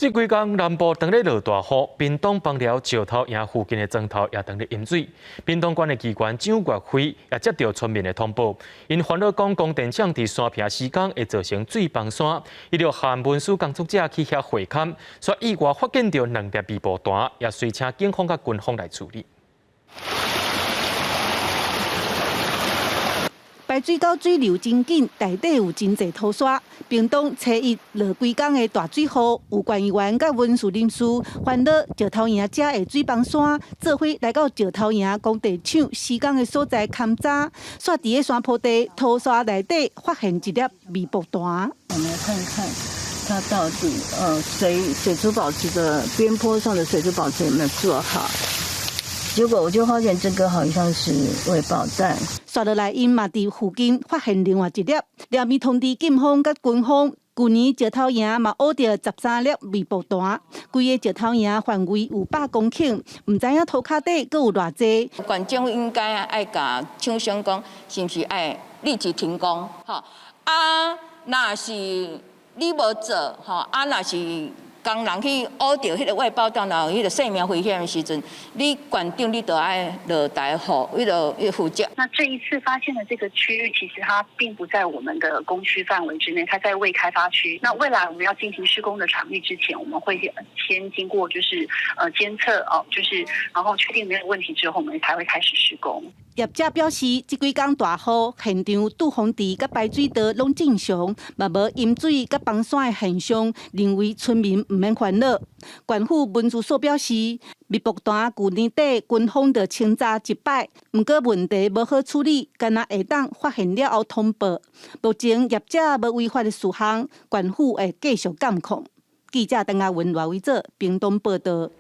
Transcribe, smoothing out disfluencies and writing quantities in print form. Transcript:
這幾工南部當咧落大雨，屏東枋寮石頭營附近的莊頭也當咧淹水。屏東縣的機關長岳輝也接著村民的通報，𪜶煩惱講工電廠佇山坪施工會造成水崩山，伊就喊文書工作者去遐會勘，煞意外發現著兩粒密布彈，也隨請警方佮軍方來處理。排水溝水流真緊，內底有真濟土沙。屏東初一落規工的大水雨，有縣議員佮文書人士煩惱石頭營遮的水崩山，做伙來到石頭營工地廠施工的所在勘查，煞佇个山坡地土沙內底發現一粒微爆彈。我們來看看，它到底水土保持的邊坡上的水土保持有沒有做好？結果我就發現這個好像是未爆彈。煞落來，𪜶嘛佇附近發現另外一粒，連面通知警方佮軍方。舊年石頭營嘛挖著13粒未爆彈，規个石頭營範圍有100公頃，毋知影塗跤底閣有偌濟。縣政府應該愛共廠商講，是毋是愛立即停工？吼啊，若是你無做，吼啊，若是工人去挖著彼个未爆彈，若有彼个生命危險的時陣，你縣長你著愛落台予彼个負責。那這一次發現的這個區域，其實它並不在我們的工區範圍之內，它在未開發區。那未來我們要進行施工的場域之前，我們會先經過就是監測哦，就是然後確定沒有問題之後，我們才會開始施工。業者表示，這幾工大雨，現場堵風池佮排水道攏正常，嘛無淹水佮崩山的現象，認為村民毋免煩惱。縣府文資所表示，密爆彈舊年底軍方就清查一擺，毋過問題無好處理，干焦會當發現了後通報。目前業者無違法的事項，縣府會繼續監控。記者鄧亞文、賴偉哲，屏東報導。